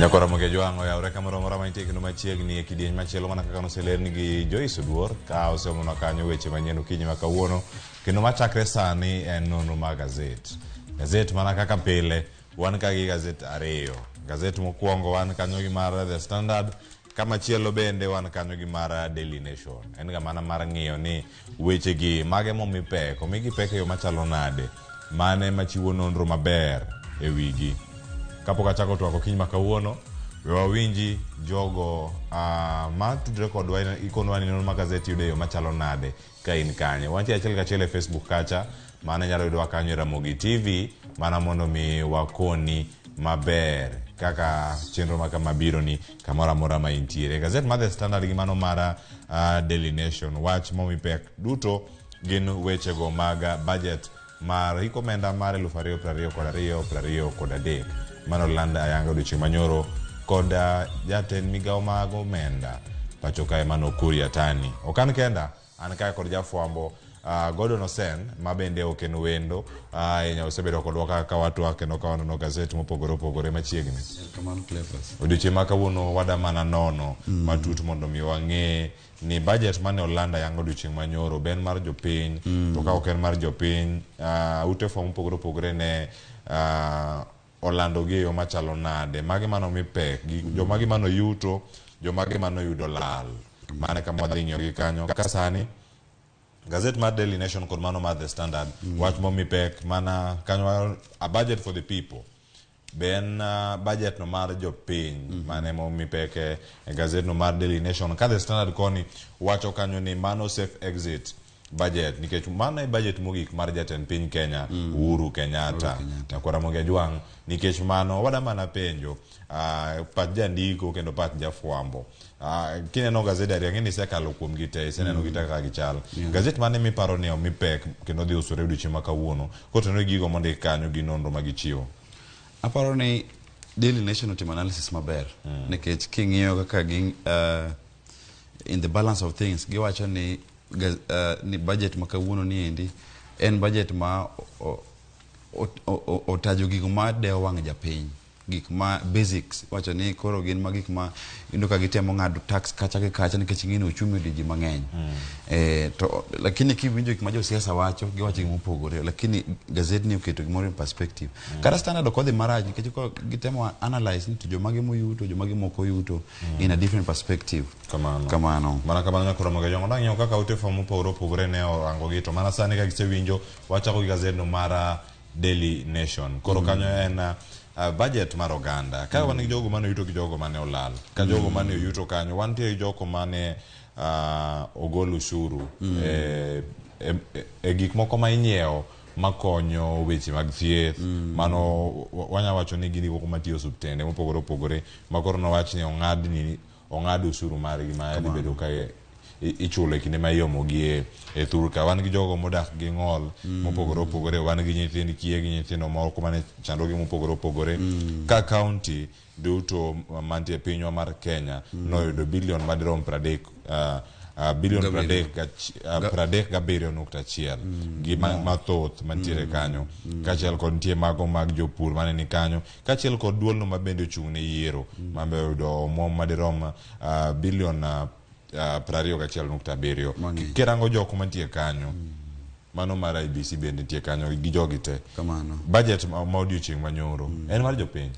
Nyakora Mogejo ang' oyawre kamoro amora mantie kendo machiegni e kidieny machielo mana kaka noselerni gi Joyce Oduor ka oseomonwa kanyo weche manyien okinyi ma kawuono kendo machakre sani en nonro mar gazet. Gazet mana kaka pile wan ka gi gazet ariyo. Gazet mokwongo wan kanyo gi mar The Standard kamachielo bende wan kanyo gi mar Daily Nation. En ga mana mar ng'iyo ni wechegi mage momi pek, omigi pek e yo machalo nade, mane machiwo nonro maber e wigi. Kapok achako twak okinyi ma kawuono, we wawinji jogo ma tudre kodwa ikonwa ni nonro mar gazet yudo e yo machalo nade ka in kanye. Wantie achiel kachiel e Facebook kacha, mano inyalo yudowa kanyo e Ramogi TV, mana mondo mi wakoni maber kaka chenro ma kama biro ni kamoro amora ma intiere. Gazet mar The Standard gi mano mar Daily Nation, wach momi pek duto gin wechego mag budget mar hik omenda mar 2022 23 mano land ayanga odiochieng' manyoro kod jatend migawo mag omenda pacho kae mano Ukur Yatani. Ok an kenda, an kae kod jafwambo Gordon Osen ma bende ok en wendo ahinya, osebedo kodwa ka watwak kendo ka wanono gazet mopogore opogore machiegni. Erokamano Cleophas. Odiochieng' ma kawuono wada mana nono matut mondo mi wang'e ni budget mane oland ayanga odiochieng' manyoro be en mar jopiny to ka ok en mar jopiny ute fwambo mopogore opogore ne olandogi e yo machalo nade, mage mane omi pek, jomage mane oyuto, jomage mane oyudo lal. Mano e kama wadhi ng'iyogi kanyo. Kaka sani gazet mar Daily Nation kod mano mar The Standard wach momi pek mana kanyo a budget for the people. Be en budget no mar jopiny mane momi pek e gazet no mar Daily Nation. Ka The Standard koni wacho kanyo ni mano safe exit budget nikech mano e budget mogik mar jatend piny Kenya Uhuru Kenyatta. Nyakwara Ramogi Ajwang' nikech mano wada mana penjo pach jandiko kendo pach jafwambo. Kineno gazede ariyo ang'e ni isekalo kuom gi te, iseneno gi te kaka gichal. Gazet mane miparo ni omi pek kendo dhi usore odiochieng' ma kawuono kotenore gi gigo mondik kanyo gi nonro ma gichiwo? Aparo ni Daily Nation otimo analysis maber nikech king'iyo kaka gi in the balance of things giwacho ni ni budget ma kawuono ni endi en budget ma otajo gigo ma dewo wang' japiny, gik ma basics wacho ni koro gin ma gik ma iyudo ka gitemo ng'ado tax kacha gi kacha nikech ing'e ni uchumi odiyo ji mang'eny. To lakini kiwinjo gik ma josiasa wacho giwacho gima opogore, lakini gazet ni oketo gimoro in perspective. Kata Standard ok odhi marach nikech gitemo analyze ni to jomage moyuto, jomage mok oyuto in a different perspective. Kamano. Kamano. Mana kamano nyakwara Ramogi Ajwang'. Wadang' ng'iyo kaka ute fwambo mopogore opogore ne orango gi to mana sani ka gisewinjo wachako gi gazet no mar Daily Nation. Koro kanyo en budget mar oganda. Ka wan gi jogo mane oyuto gi jogo mane olal. Ka jogo mane oyuto kanyo wantie gi jogo mane ogol ushuru e gik moko ma inyiewo makonyo weche mag thieth. Mano wanya wacho ni gin gik moko matiyo osiptende mopogore opogore ma koro nowach ni ong'ad ushuru margi ma dhi bedo ka ichulo e kinde ma iomogi e thur ka. Wan gi jogo modak gi ng'ol mopogore opogore, wan gi nyithind kiye gi nyithindo moko mane chandruoge mopogore opogore. Ka county duto mantie e pinywa mar Kenya noyudo bilion madirom bilion 37.1 gi mathoth mantiere kanyo. Kaachiel kod nitie mago mag jopur mane ni kanyo, kaachiel kod duolno ma bende ochung' ne yiero ma be oyudo omuom madirom bilion 21.7. Mang'eny. Kirango jok mantie kanyo, mano mar IEBC bende nitie kanyo gi jogi te. Kamano. Budget ma odiochieng' manyoro en mar jopiny.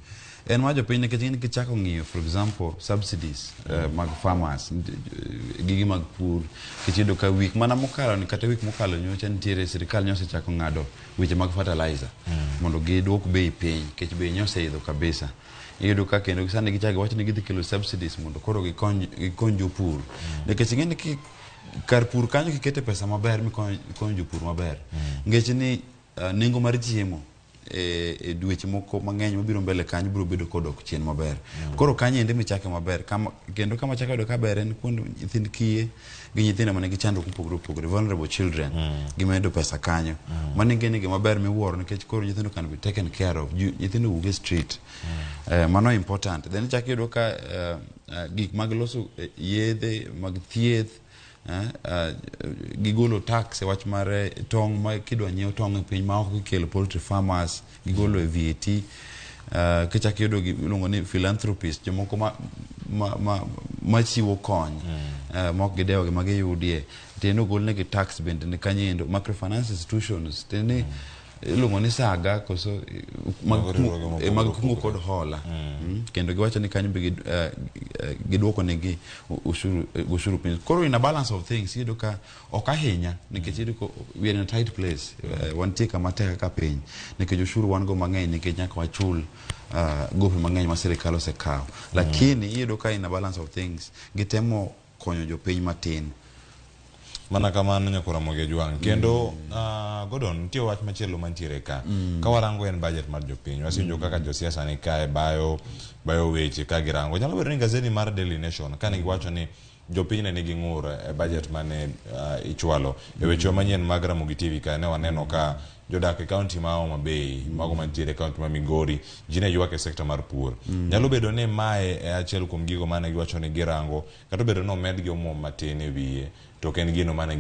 En mar jopiny nikech in kichako ng'iyo for example subsidies mag farmers, gige mag pur, nikech iyudo ka week mana mokalo ni kata week mokalo nyocha nitiere sirikal nyocha osechako ng'ado weche mag fertilizer mondo giduok bei piny nikech bei nyoseidho kabisa. Iyudo ka kendo sani gichako giwacho ni gidhi kelo subsidies mondo koro gikony jopur. Nikech ing'e ni kar pur kanyo kikete pesa maber mikonyo jopur maber. Nikech ni nengo mar chiemo e dweche moko mang'eny mabiro mbele kanyo biro bedo kodok chien maber. Koro kanyo ende michake maber. Kendo kama chako yudo kaber en kuond nyithind kiye gi nyithindo manigi chandruok mopogore opogore, vulnerable children, gimedo pesa kanyo. Mano ing'e ni gima ber miwuoro nikech koro nyithindo can be taken care of. Nyithindo wuok e street. Mano important. Then ichako iyudo ka gik mag loso yedhe mag thieth, gigolo tax e wach mar tong' ma kidwa nyiew tong' e piny ma oko kikelo poultry farmers, gigolo e VAT. Kichak iyudo iluongo ni philanthropist, jomoko ma chiwo kony mok gidewo gima giyudie, tiende ogolnegi tax bende ni kanyo. Microfinance institutions, tiende ni iluongo ni saga koso mag Mago riwruoge mag mopogore kungo kod opogore. hola. Kendo giwacho ni kanyo be giduoko negi ushuru piny. Koro in a balance of things, iyudo ka ok ahinya, nikech iyudo ka we are in a tight place. Wantie kama tek kaka piny, nikech ushuru wan go mang'eny, nikech nyaka wachul gope mang'eny ma sirikal osekawo, lakini iyudo ka in a balance of things gitemo konyo jopiny matin. Mana kamano, nyakora Ramogi Jwang'. Kendo Gordon, nitie wach machielo mantiere ka. Ka warango en budget mar jopiny, wasewinjo kaka josiasa ni kae bayo weche ka girango. Nyalo bedo ni gazeti mar Daily Nation kane giwacho ni jopiny ne nigi ng'ur e budget mane ichwalo e weche manyien mag Ramogi TV, ka ne waneno ka jodak e kaunti ma Homa Bay, mago mantiere e kaunti ma Migori, ji ne ywak e sekta mar pur. Nyalo bedo ni mae e achiel kuom gigo mane giwacho ni girango, kata obedo ni omedgi omuom matin e wiye, to ok en gino mane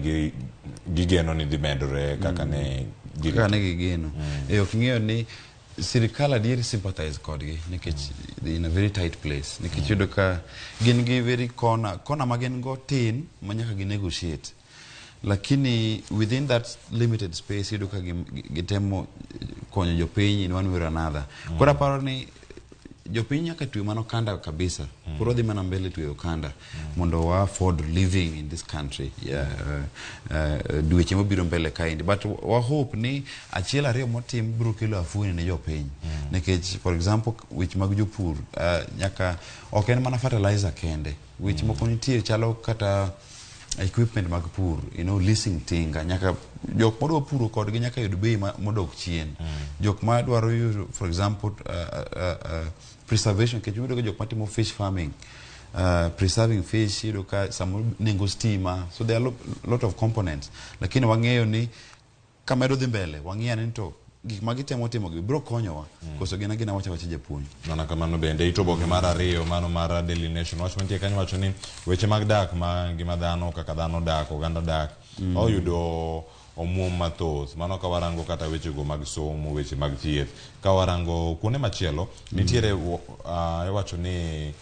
gigeno ni dhi medore kaka ne girito. Kaka ne gigeno. E ok ing'eyo ni sirikal adier sympathize kodgi, nikech in a very tight place, nikech iyudo ka gin gi very corner corner ma gin go tin ma nyaka gi negotiate, lakini within that limited space iyudo ka gitemo konyo jopiny in one way or another. Koro aparo ni jopiny nyaka twe mana okanda kabisa. Koro dhi mana mbele tweyo okanda mondo wa afford living in this country, yeah, dweche mabiro mbele kaendi. But wa hope ni achiel ariyo motim biro kelo afueni ne jopiny, nikech for example weche mag jopur, nyaka ok en mana fertilizer kende, weche moko nitie chalo kata equipment mag pur, leasing tinga, nyaka jok madwa puro kodgi nyaka yud bei modok chien. Jok ma dwaro yudo, for example, preservation, nikech iyudo ka jok matimo fish farming, preserving fish, iyudo ka samoro nengo stima. So there are lot of components, lakini wang'eyo ni kamedo dhi mbele wang'iyo ni to gik ma gitemo timo gi biro konyowa koso gin agina wacha wacha japuonj. Mana kamano bende ito oboke mar ariyo, mano mar Daily Nation, wach mantie kanyo wacho ni weche mag dak ma ngima dhano, kaka dhano dak, oganda dak, oyudo omuom mathoth. Mano ka warango kata wechego mag somo, weche mag thieth, ka warango kuonde machielo nitiere iwacho ni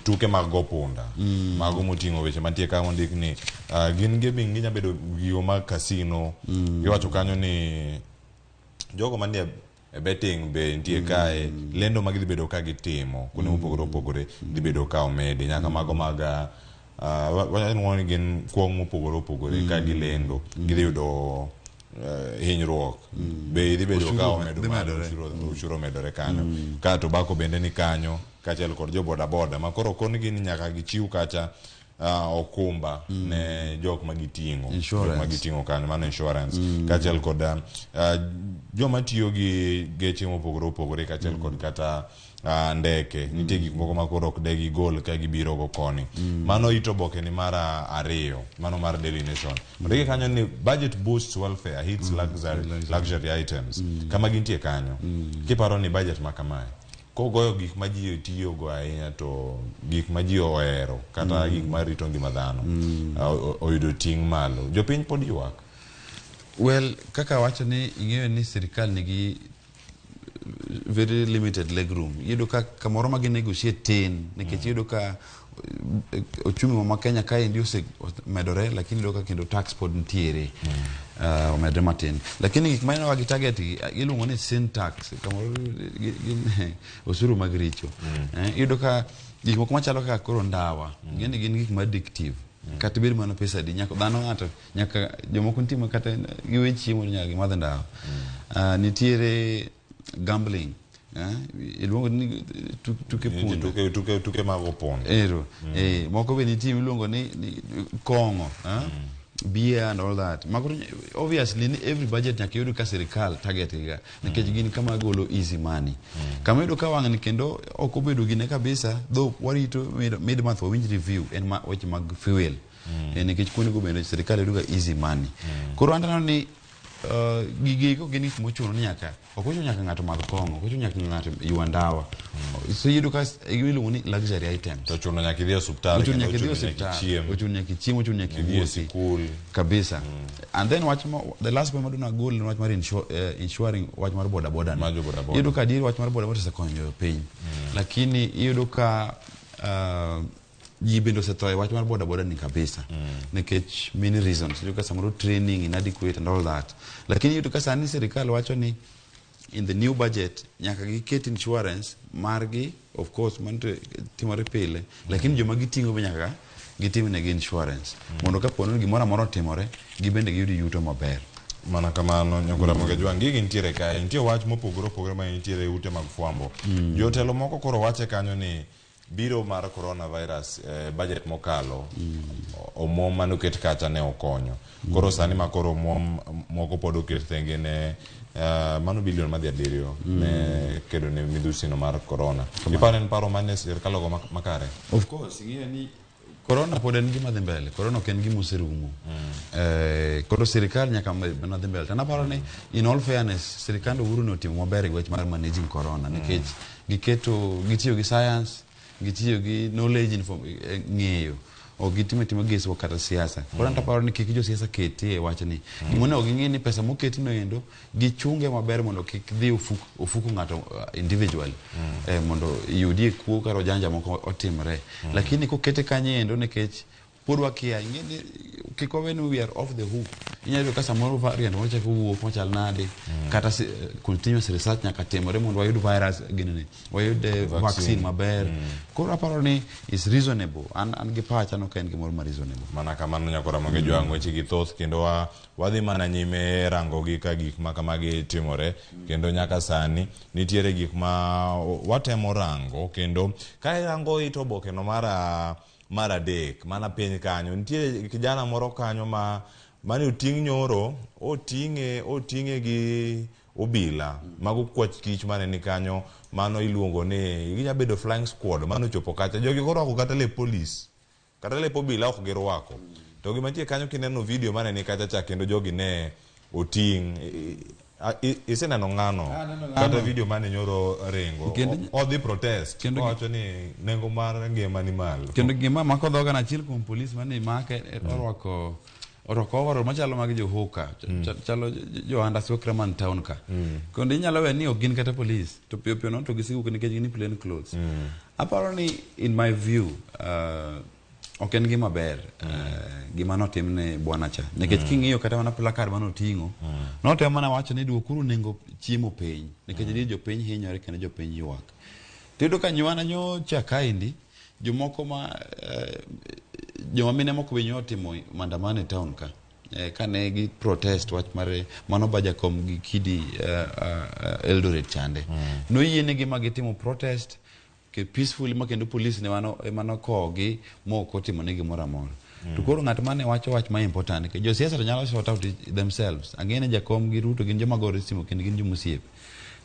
tuke mag go punda, mago moting'o weche mantie ka mondik ni gin gaming, ginya bedo gigo mag casino. Iwacho kanyo ni jogo manie e betting be nitie kae, lendo ma gidhi bedo ka gitimo kuonde mopogore opogore dhi bedo ka omedi nyaka mago mag waluongo ni gin kuong' mopogore opogore. Ka gilendo gidhi yudo hinyruok be dhi bedo ka Ushuru omedo dhi malo, medore. Ushuru omedore kanyo ka tobacco bende ni kanyo, kaachiel kod jo boda boda ma koro konigi ni nyaka gichiw kacha okumba ne jok ma giting'o. Insurance. Jok ma giting'o kanyo, mano insurance, kaachiel kod joma tiyo gi geche mopogore opogore, kaachiel kod kata ndeke. Nitie gik moko ma koro ok de gigol ka gibiro go koni. Mano ito oboke ni mar ariyo, mano mar Daily Nation. Ondike kanyo ni budget boosts welfare, hits luxury items. Kama gintie kanyo, kiparo ni budget ma kamae kogoyo gik ma ji tiyogo ahinya, to gik ma ji ohero kata gik ma rito ngima dhano oyudo ting' malo, jopiny pod ywak. Well, kaka wacho ni ing'eyo ni sirikal nigi very limited leg room. Iyudo ka kamoro ma ginegotiate tin, nikech iyudo ka ochumi ma Kenya kaendi osemedore, lakini iyudo ka kendo tax pod nitiere, omedre matin, lakini gik ma ineno ka gi target gi iluongo ni sin tax, kamoro gin osuru mag richo. Iyudo ka gik moko machalo kaka koro ndawa, ing'e ni gin gik ma addictive, kata bed mana pesa adi, nyaka dhano ng'ato nyaka jomoko nitie ma kata giwe chiemo to nyaka gimadh ndawa. Nitiere gambling, iluongo ni tuke Nitie punda. Tuke mag opondo. Ero moko be nitie miluongo ni kong'o, beer and all that. Mago to obviously ni every budget nyaka iyud ka sirikal target ga, nikech gin kama golo easy money. Kama iyudo ka wang'ni kendo ok obedo gine kabisa, though warito mid month wawinj review en ma weche mag fuel, nikech kuondego bende sirikal yudo ga easy money. Koro aneno ni Gigi eko gin gik mochuno ni nyaka ok ochuno nyaka ng'ato madh kong'o, ok ochuno nyaka ng'ato ywa ndawa. So iyudo ka gima iluongo ni luxury items. To ochuno nyaka idhi e osuptal. Ochuno kendo nyaka idhi ochuno nyaka osiptal, ichiem. Ochuno nyaka ichiem, ochuno nyaka Idhi e iwuothi. sikul. Kabisa. And then wach mo, the last point madwa nagol en wach mar insuring wach mar boda boda ni. Mar jo boda boda. Iyudo ka adier wach mar boda boda osekonyo piny. Lakini iyudo ka ji bende osetho e wach mar boda boda ni kabisa. Nikech many reasons. Iyudo ka samoro training inadequate and all that. Lakini iyudo ka sani sirikal wacho ni in the new budget nyaka giket insurance margi, of course mano to timore pile, lakini joma giting'o be nyaka gitimnegi insurance mondo kapo ni gimoro amora otimore gibende giyud yuto maber. Mana kamano nyakora mm. Jwang' gigi nitiere kae nitie wach mopogore opogore ma nitiere e ute mag fwambo. Jotelo moko koro wache kanyo ni biro mar coronavirus budget mokalo omuom manoket kacha ne okonyo. Koro sani ma koro omuom moko pod oket thenge ne mano bilion madhi 7 ne kedo ne midhusi no mar corona. Iparo en paro mane sirkal ogo makare? Of course, ing'eyo ni corona pod en gima dhi mbele, corona ok en gima oserumo. Koro sirikal nyaka mana dhi mbele. To naparo ni in all fairness sirikand Uhuru ne otimo maber e wach mar managing corona nikech giketo gitiyo gi science, gitiyo gi knowledge ng'eyo. Ok gitimo atima guesswork kata siasa. Koro an taparo ni kik josiasa ketie e wachni. Gimonego ging'e ni pesa moketi no endo gichunge maber mondo kik dhi ofuku ng'ato individually mondo yudie kuo kata ojanja moko otimre. Lakini kokete kanyo endo nikech pod wakia ing'e ni kik wawe ni we are off the hook. Inyalo yudo ka samoro variant moro chako wuok machal nade kata continuous research nyaka timore mondo wayud virus ginene wayud vaccine maber. Koro aparo ni is reasonable. An gi pacha no ka en gimoro ma reasonable. Mana kamano nyakora Moge Jwang' weche gi thoth kendo wadhi mana nyime rango gi ka gik ma kamagi timore kendo nyaka sani nitiere gik ma watemo rango kendo ka irango it oboke no mar 3 mana piny kanyo nitie kijana moro kanyo ma mane oting' nyoro oting'e gi obila mago kwach kich mane ni kanyo mano iluongo ni ginya bedo flying squad mano ochopo kacha jogi korwako kata lep polis kata lep obila ok girwako to gima nitie kanyo kineno video mane ni kacha cha kendo jogi ne oting' iseneno ng'ano kata video mane nyoro ringo odhi protest owacho ni nengo mar ngima ni malo kendo gima mako dhoga na achiel kuom polis mane make orwako overall machalo mag johoka chalo jo Andaswekra man town ka kendo inyalo we ni ok gin kata polis to piyo piyo no to gisewuok nikech gin plain clothes. Aparo ni in my view ok en gima ber gima notimne bwana cha nikech king'iyo kata mana placard mane oting'o notemo mana wacho ni duokuru nengo chiemo piny nikech adier jopiny hinyore kendo jopiny ywak. To iyudo ka nywana nyocha kaendi jomoko ma joma mine moko be nyotimo maandamano e town ka kane gi protest wach mar mano Bajakom gi Kidi Eldoret chande noyienegi ma gitimo protest ke peacefully ma kendo police ne mano ema nokowogi mok otimo negi gimoro amora. To koro ng'at mane wacho wach ma important nikech josiasa to nyalo sort out themselves. Ang'e ni Jakom gi Ruto gin joma gore simu kendo gin joma osiepe.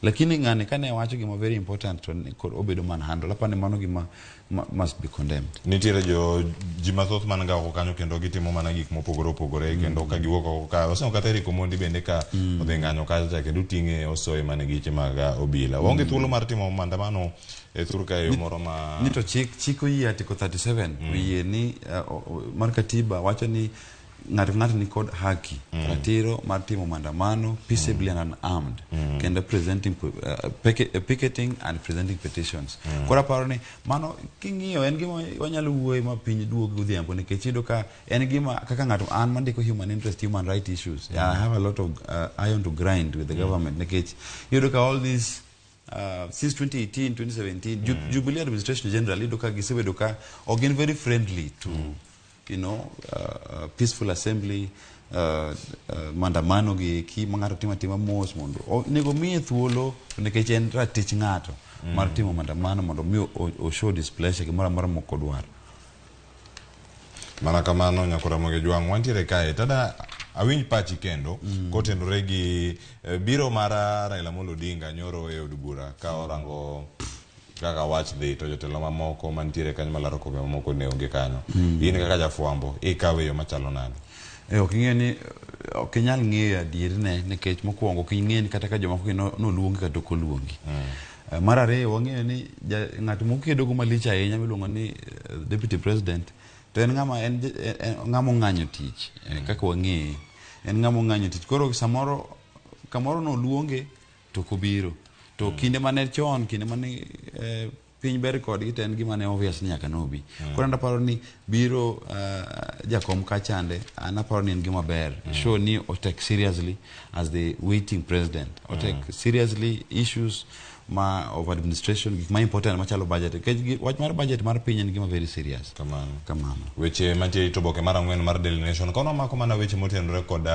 Lakini ng'ani kane wacho gima very important to koro obedo manhandle. Aparo ni mano gima must be condemned. Nitiere jo ji mathoth man ga oko kanyo kendo gitimo mana gik mopogore opogore kendo ka giwuok oko ka waseneno kata Eric Omondi bende ka odhi ng'anyo kacha cha kendo oting'e osoye mana e geche mag obila. Waonge thuolo mar timo maandamano e thur ka e yo moro ma Ni to chik oyie article 37 oyie ni mar katiba wacho ni ng'ato ka ng'ato nikod haki ratiro mar timo maandamano peaceably and unarmed kendo presenting picketing and presenting petitions. Koro aparo ni mano king'iyo en gima wanyalo wuoye ma piny duog godhiambo nikech iyudo ka en gima kaka ng'ato an mandiko human interest human right issues I have a lot of iron to grind with the government nikech iyudo ka all these since 2018 2017 Jubilee administration generally iyudo ka gisebedo ka ok gin very friendly to peaceful assembly maandamano gi eki ma ng'ato timo atima mos mondo onego miye thuolo to nikech en ratich ng'ato mar timo maandamano mondo mi o show displeasure gimoro amora mok odwaro. Mana kamano nyakora Moge Jwang' wantiere kae tada awinj pachi kendo kotenore gi biro mar Raila Amolo Odinga nyoro e od bura ka orango kaka wach dhi to jotelo mamoko mantiere kanyo malaro kombe mamoko ne onge kanyo. In kaka jafwambo ikawe e yo machalo nade? Ok ing'eyo ni ok inyal ng'eyo adierine nikech mokwongo ok ing'eyo ni kata ka jomoko gi noluongi kata ok oluongi. Mar ariyo wang'eyo ni ng'at mokedogo malich ahinya miluongo ni deputy president to en ng'ama en, en ng'ama ong'anyo tich kaka wang'eye en ng'ama ong'anyo tich koro samoro kamoro noluonge to ok obiro to kinde mane chon kinde mane piny ber kodgi to en gima ne obvious ni nyaka nobi. Koro an aparo ni biro jakom kachande an aparo ni en gima ber. Show ni o take seriously as the waiting president. O take seriously issues ma of administration gik ma important machalo budget. Nikech wach mar budget mar piny en gima very serious. Kamano. Kamano. Weche mantie e oboke mar 4 mar Daily Nation kono mako mana weche motenore kod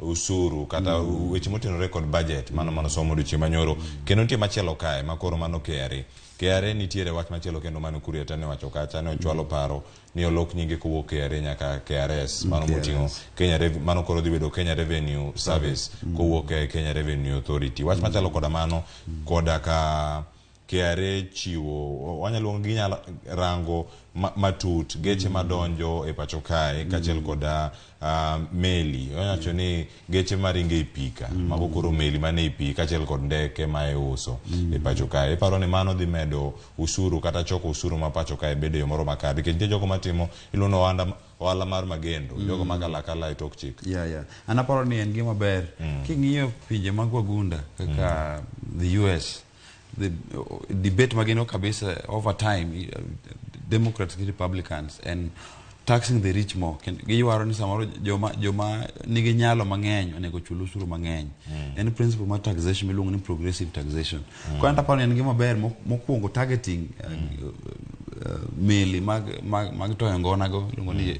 usuru kata weche motenore kod budget mano mano somo odiochieng' manyoro. Kendo nitie machielo kae ma koro mano KRA. KRA nitiere wach machielo kendo mane Ukur Yatani owacho kacha ne ochwalo paro ni olok nyinge kowuok KRA nyaka KRS mano moting'o Kenya mano koro dhi bedo Kenya Revenue Service kowuok e Kenya Revenue Authority. Wach machalo koda mano koda ka KRA chiwo wanyalo ginyalo rango matut geche madonjo e pacho kae kaachiel koda meli. Wawacho ni geche maringo e pi ka mago koro meli mane e pi kaachiel kod ndeke ma iuso e pacho kae. Iparo ni mano dhi medo usuru kata choko usuru ma pacho kae bedo e yo moro makare nikech nitie jogo matimo iluongo ohala mar magendo jogo makalo akala e tok chik. Yeah. An aparo ni en gima ber. King'iyo pinje mag wagunda kaka the US, the debate magino kabisa over time, Democrats gi Republicans and taxing the rich more. Giywaro ni samoro joma nigi nyalo mang'eny onego chul usuru mang'eny. En principle mar taxation miluongo ni progressive taxation. Koro an aparo ni en gima ber mokwongo targeting meli mag toyo ngona go iluongo ni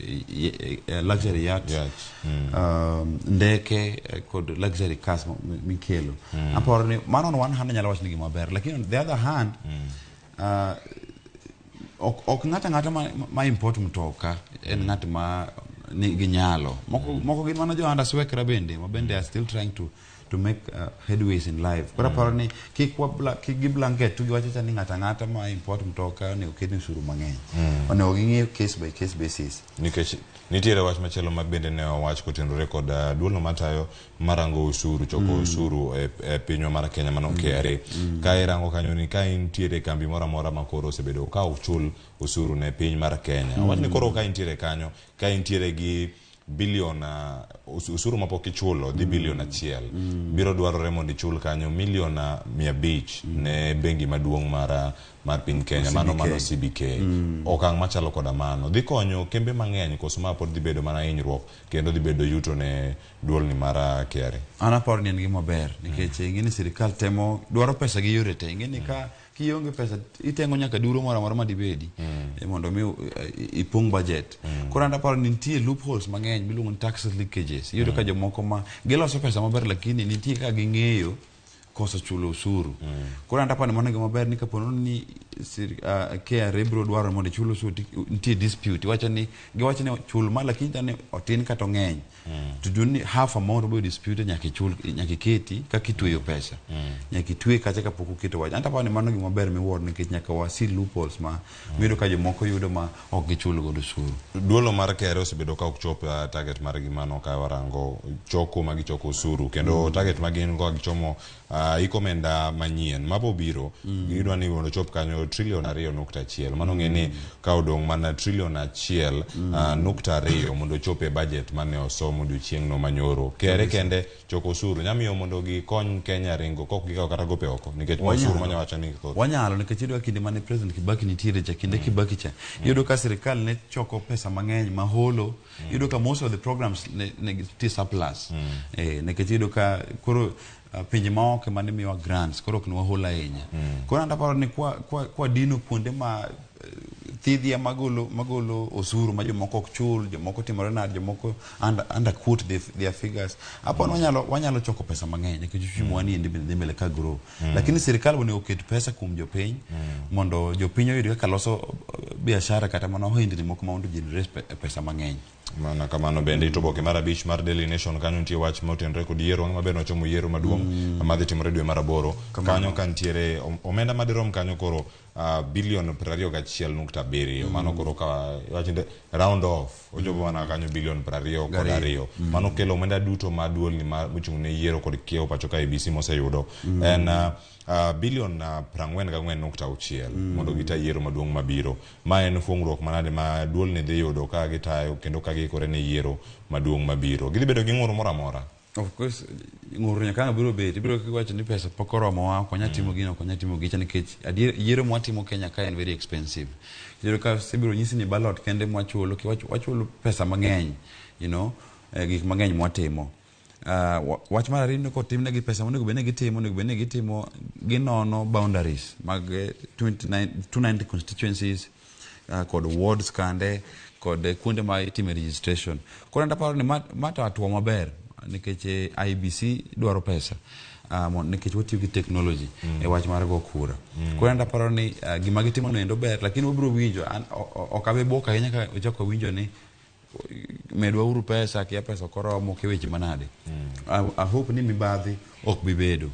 luxury yachts. Yachts. Ndeke kod luxury cars mikelo. Aparo ni mano on one hand anyalo wacho ni gima ber, lakini on the other hand ok ng'ato ang'ata ma import mtoka en ng'at ma nigi nyalo. Moko gin mana jo underswekra bende ma bende are still trying to make headways in life. Koro aparo ni kik gi blanket to giwacho ni ng'ato ang'ata ma import mtoka onego ketne osuru mang'eny. Onego ging'i case by case basis. Nikech nitiere wach machielo ma bende ne owach kotenore kod duolno matayo marango usuru choko usuru e pinywa mar Kenya mano KRA. Ka irango kanyo ni ka intiere kambi moro amora ma koro osebedo ka ok chul usuru ne piny mar Kenya. Wach ni koro ka intiere kanyo ka intiere gi bilion usuru mapok ichulo dhi bilion 1 biro dwarore mondo ichul kanyo milion 500 ne bengi maduong' mar piny Kenya mano mano CBK. Okang' machalo koda mano dhi konyo kembe mang'eny koso ma pod dhi bedo mana hinyruok kendo dhi bedo yuto ne duolni mar KRA. An aparo ni en gima ber nikech ing'e ni sirikal temo dwaro pesa gi yore te. Ing'e ni ka kionge pesa itengo nyaka duro moro amora madibedi mondo mi ipong' budget. Koro an aparo ni nitie loopholes mang'eny miluongo ni tax leakages. Iyudo ka jomoko ma giloso pesa maber lakini nitie kaka ging'eyo koso chulo osuru. Koro an aparo ni mano gima ber ni kapo ni KRA biro dwaro mondo ichul osuru nitie dispute. Iwacho ni giwacho ni chul ma lakini tani otin kata ong'eny. To do ni half amount obedo dispute nyaka ichul nyaka iketi kaka itweyo pesa. Nyaka itwe kacha kapok oketo wach. An aparo ni mano gima ber miwuoro nikech nyaka wasi loopholes ma miyudo ka jomoko yudo ma ok gichul godo osuru. Duolo mar KRA osebedo ka ok chop target margi mano ka warango choko ma gichoko osuru kendo target ma gin go gichomo iko omenda manyien mabobiro gidwa ni mondo chop kanyo trilion 2.1 mano ng'e ni ka odong' mana trilion 1.2 mondo ochop e budget mane osom odiochieng'no manyoro. KRA kende choko osuru nyamiyo mondo gikony Kenya ringo kok gikawo kata gope oko nikech osuru manya wacho ni thoth. Wanyalo nikech iyudo ka kinde mane President Kibaki nitiere cha kinde Kibaki cha iyudo ka sirikal ne choko pesa mang'eny maholo. Iyudo ka most of the programs ne nitie surplus. Nikech iyudo ka koro pinje maoko ema ne miyowa grants koro ok ne wahol ahinya. Koro an aparo ni kwa dino kuonde ma thidhia magolo osuru ma jomoko ok chul, jomoko timore nade, jomoko underquote their figures. Aparo wanyalo choko pesa mang'eny nikech uchumi wa ni endi bende dhi mbele ka grow. Lakini sirikal onego oket pesa kuom jopiny mondo jopiny oyud kaka loso biashara kata mana ohendni moko ma mondo generate pesa mang'eny. Mana kamano bende ito oboke mar 5 mar Daily Nation kanyo nitie wach motenore kod yiero wang' maber nochomo yiero maduong' madhi timore dwe mar 8 kanyo ka nitiere omenda madirom kanyo koro bilion 21.7 mano koro ka iwacho ni round off ochopo mana kanyo bilion 22. Mano kelo omenda duto ma duolni mochung' ne yiero kod kiewo pacho ka IEBC moseyudo en bilion 44.6 mondo gita yiero maduong' mabiro. Ma en fuong'ruok manade ma duolni dhi yudo ka gitayo kendo ka giikore ne yiero maduong' mabiro. Gidhi bedo gi ng'ur moro amora. Of course, ng'ur nyaka biro bet. Ibiro kiwacho ni pesa pok oromowa, ok wanyal timo gino, ok wanyal timo gicha nikech adier yiero mwatimo Kenya ka en very expensive. Iyudo ka ibiro nyisi ni ballot kende mwachulo, wachulo pesa mang'eny, you know, gik mang'eny mwatimo. Wach mar ariyo ni kotimnegi pesa monego bed ni gitimo, onego bed ni gitimo, ginono boundaries mag 290 constituencies, kod wards kande, kod kuonde ma itime registration. Koro an aparo ni ma to hatua maber nikech IEBC dwaro pesa. Nikech watiyo gi technology e wach mar go kura. Koro an aparo ni gima gitimo no endo ber, lakini wabiro winjo, ok abi bwok ahinya ka wachako winjo ni medwa uru pesa, kia pesa ok oromo, kia weche manade. I hope ni mibadhi ok bi bedo.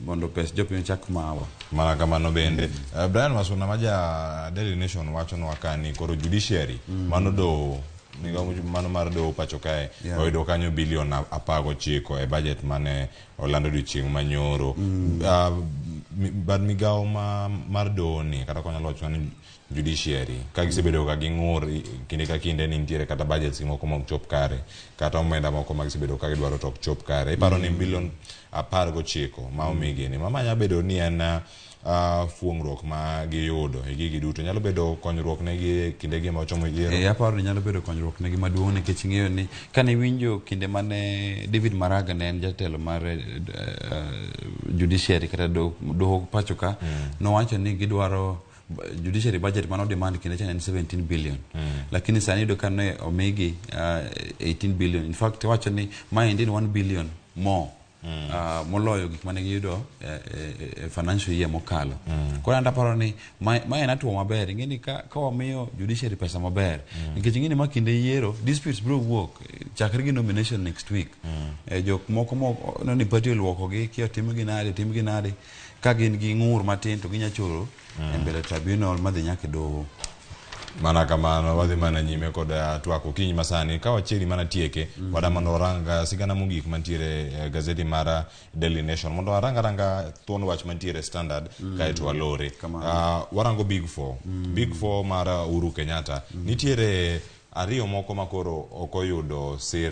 Mondo pes jopiny ochak mawa. Mana kamano bende. Brian Wasuna ma ja Daily Nation wachonwa ka ni koro judiciary mano doho, migawo mano mar doho pacho kae oyudo kanyo bilion 19 e budget mane olando odiochieng' manyoro. Bad migawo mar doho ni kata konyalo wacho ni judiciary ka gisebedo ka ging'ur kinde ka kinde ni nitiere kata budgets moko ma ok chop kare kata omenda moko ma gisebedo ka gidwaro to ok chop kare. Iparo ni bilion 19 ma omigi ni mama nyalo bedo ni en fuong'ruok ma giyudo e gigi duto nyalo bedo konyruok negi kinde gi ma ochomo yiero. Aparo ni nyalo bedo konyruok negi maduong' nikech ing'eyo ni kane iwinjo kinde mane David Maraga ne en jatelo mar judiciary kata doho pacho ka, nowacho ni gidwaro judiciary budget mano demand kinde cha ne en 17 billion. Lakini sani iyudo ka ne omigi 18 billion. In fact wacho ni maendi en 1 billion more. Moloyo gik mane giyudo financial year mokalo. Koro an aparo ni ma en hatua maber. Ing'e ni ka wamiyo judiciary pesa maber, nikech ing'e ni ma kinde yiero disputes biro wuok chakre gi nomination next week. Jok moko mo ni party oluokogi, kia timgi nade, timgi nade, ka gin gi ng'ur matin to ginya choro e mbele tribunal madhi nyaka e doho. Mana kamano wadhi mana nyime kod twak okinyi masani ka wachiegni mana tieke. Wada mondo warang sigana mogik mantiere gazeti mar Daily Nation mondo warang aranga thuon wach mantiere Standard kaeto walore. Warango Big Four. Big Four mar Uhuru Kenyatta. Nitiere ariyo moko ma koro ok oyudo sir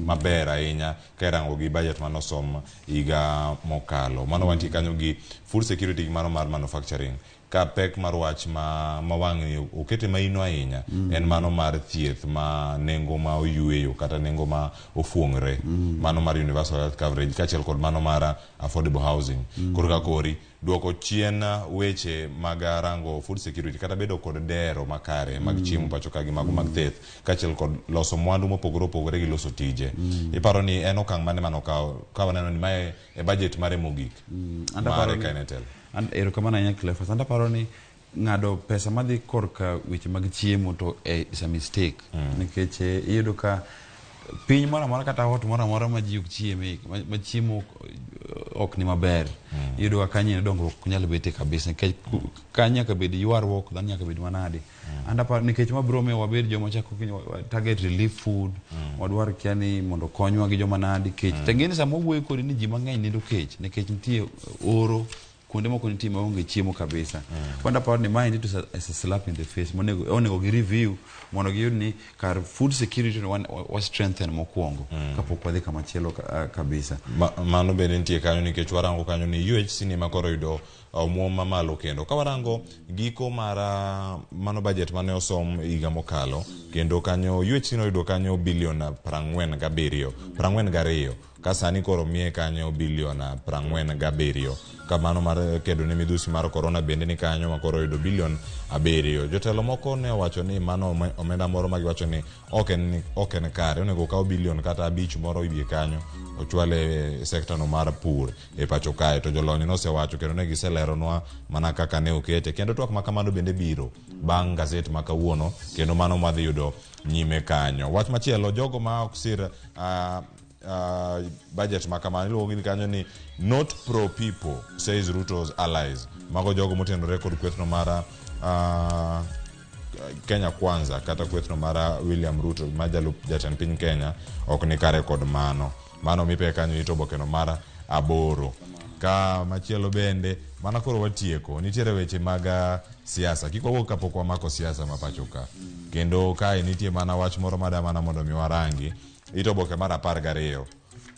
maber ahinya ka irango gi budget manosom higa mokalo. Mano wantie kanyo gi food security gi mano mar manufacturing. Ka pek mar wach ma wang'ni okete maino ahinya en mano mar thieth ma nengo ma oyueyo kata nengo ma ofuong're. Mano mar universal health coverage kaachiel kod mano mar affordable housing. Koro ka kori duoko chien weche mag rango food security kata bedo kod dero makare mag chiemo pacho ka gi mago mag thieth kaachiel kod loso mwandu mopogore opogore gi loso tije. Iparo ni en okang' mane manokawo ka waneno ni mae e budget mare mogik mare ka en e telo? Erokamano ahinya Cleophas. An aparo ni ng'ado pesa madhi korka weche mag chiemo to is a mistake. Nikech iyudo ka piny moro amora kata ot moro amora ma ji ok chieme, ma chiemo ok ni maber. Iyudo ka kanyo dongruok ok nyal betie kabisa nikech kanyo nyaka bed ywaruok, dhano nyaka bed manade. And aparo nikech ma biro miyo wabed joma chako target relief food, wadwar kia ni mondo konywa gi joma nadi kech. To ing'e ni sama wawuoyo kodi ni ji mang'eny nindo kech nikech nitie oro kuonde moko nitie maonge chiemo kabisa. Koro aparo ni maendi to is a slap in the face. Onego gi review mondo giyud ni kar food security no wa strengthen mokwongo kapok wadhi kamachielo kabisa. Mano bende nitie kanyo nikech warango kanyo ni UHC ni ma koro yudo omuom mamalo kendo. Ka warango giko mar mano budget mane osom higa mokalo kendo kanyo UHC noyudo kanyo bilion 47, 42. Ka sani koro miye kanyo bilion 47. Kamano mar kedo ne midhusi mar corona bende ni kanyo ma koro oyudo bilion 7. Jotelo moko ne owacho ni mano omenda moro ma giwacho ni ok en kare, onego okaw bilion kata 5 moro iwie kanyo ochwale e sekta no mar pur e pacho kae. To jolony nosewacho kendo ne giseleronwa mana kaka ne okete. Kendo twak ma kamano bende biro bang' gazet ma kawuono kendo mano madhi yudo nyime kanyo. Wach machielo, jogo ma ok sir budget ma kamano iluongo gi kanyo ni not pro people says Ruto's allies. Mago jogo motenore kod kwethno mar Kenya Kwanza kata kwethno mar William Ruto ma jalup jatend piny Kenya ok ni kare kod mano. Mano mipe kanyo ito obokeno mar 8. Ka machielo bende mana koro watieko nitiere weche mag siasa. Kik wawuog kapok wamako siasa ma pacho ka. Kendo kae nitie mana wach moro mada mana mondo mi warangi. Ito oboke mar 12.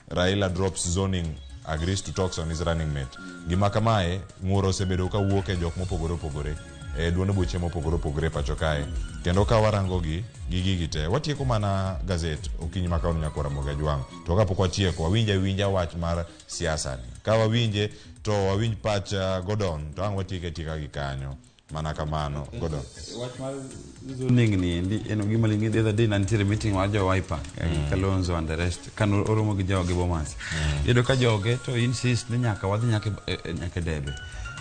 Raila drops zoning, agrees to talks on his running mate. Gima kamae ng'uro osebedo ka wuok e jok mopogore opogore e duond buche mopogore opogore pacho kae. Kendo ka warango gi gigi te, watieko mana gazet okinyi ma kawuono nyakwar Ramogi Ajwang'. To kapok watieko, wawinj awinja wach mar siasa ni. Ka wawinje to wawinj pach Gordon, to ang' watieke atieka gi kanyo. Mana kamano, Gordon. Wach mar zoning ni endi en gima ling the other day na nitiere meeting mar jo Wiper Kalonzo and the rest kano oromo gi joge Bomas. Iyudo ka joge to insist ni nyaka wadhi nyaka nyaka debe.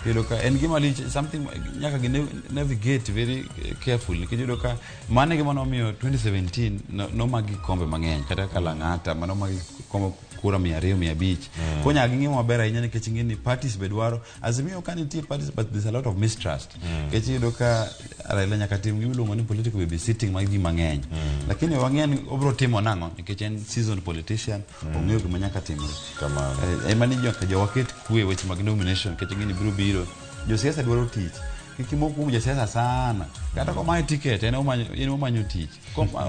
Iyudo ka en gima lich something nyaka gi navigate very carefully nikech iyudo ka mano e gima nomiyo 2017 nomagi kombe mang'eny kata kaka Lang'ata manomagi kombe kura 200 500. Koro nyaka ging'i maber ahinya nikech ing'e ni parties be dwaro Azimio ka nitie parties but there's a lot of mistrust. Nikech iyudo ka Raila nyaka tim gima iluongo ni political babysitting mag ji mang'eny. Lakini wang'eyo ni obiro timo nang'o nikech en seasoned politician, ong'eyo gima nyaka timre. Kamano. Ema ni nyaka jowa ket kwe weche mag nomination nikech ing'e ni biro biro. Josiasa dwaro tich. Kik imok kuom jasiasa sana. Kata komaye ticket en omanyo tich.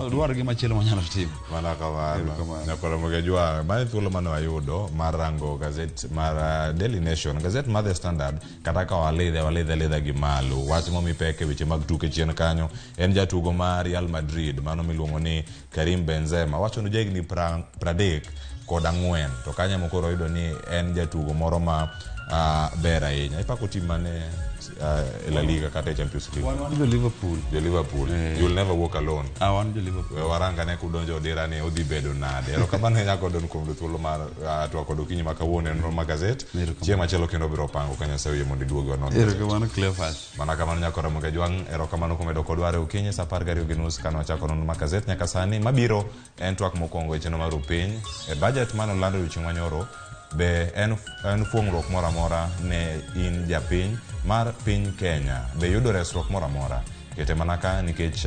Dwaro gima chielo manyalo timo. Mana kamano. Nyakwar Ramogi Ajwang', mano thuolo mane wayudo mar rango gazet mar Daily Nation, gazet mar The Standard, kata ka walidhe walidhe lidha gi malo. Wach momi pek e weche mag tuke chien kanyo en jatugo mar Real Madrid, mano miluongo ni Karim Benzema. Wacho ni jahigni 34, to kanyo ema koro oyudo ni en jatugo moro ma ber ahinya. Ipako tim mane e La Liga kata e Champions League? Wan jo Liverpool. Jo Liverpool. You'll never walk alone. Wan jo Liverpool. We waranga ne kudonjo odira ni odhi bedo nade. Erokamano ahinya Gordon kuom thuolo mar twak kod okinyi ma kawuono e nonro mar gazet. Chieng' machielo kendo biro pango ka Nyasaye oyie mondo iduogi wanon. Erokamano Cleophas. Mana kamano nyakwar Ramogi Ajwang', erokamano kuom bedo kodwa are okinyi saa 12:30 kane wachako nonro mar gazet nyaka sani. Mabiro en twak mokwongo e chenro mar Upiny. E budget mane olando odiochieng' manyoro, be en fuong'ruok moro amora ne in japiny mar piny Kenya? Be yudo resruok moro amora? Kete mana ka nikech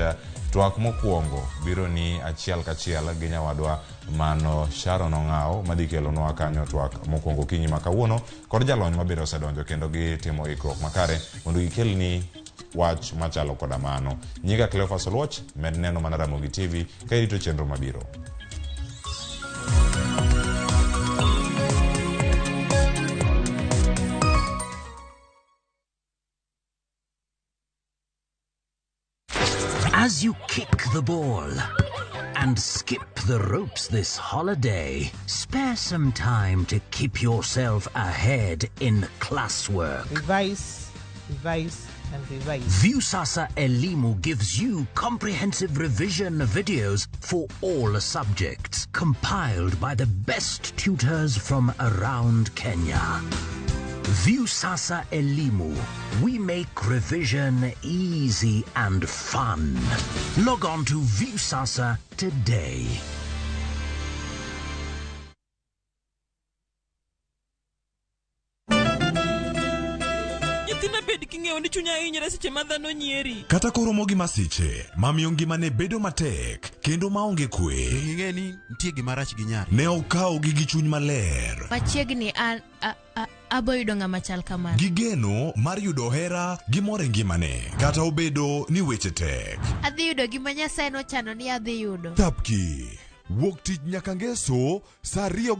twak mokwongo biro ni achiel kachiel gi nyawadwa mano Sharon Ong'aw madhi kelonwa kanyo twak mokwongo okinyi ma kawuono kod jalony mabiro osedonjo kendo gitimo ikruok makare mondo gikelni wach machalo koda mano. Nyinga Cleophas Oluoch, med neno mana Ramogi TV ka irito chenro mabiro. As you kick the ball and skip the ropes this holiday, spare some time to keep yourself ahead in classwork. Revise, revise, and revise. Viusasa Elimu gives you comprehensive revision videos for all subjects, compiled by the best tutors from around Kenya. Viusasa Elimu. We make revision easy and fun. Log on to Viusasa today. Nyithinda bed king'eyo ni chunya hinyre seche ma dhano nyieri. Kata koromo gi masiche mamiyo ngimane bedo matek kendo maonge kwe. Ing'e ni nitie gima rach gi nyari. Ne okawogi gi chuny maler. Machiegni an abo yudo ng'ama chal kamano. Gi geno mar yudo hera gi mor e ngimane kata obedo ni weche tek. Adhi yudo gima Nyasaye nochano ni adhi yudo. Thapki wuok tich nyaka ngeso saa 2.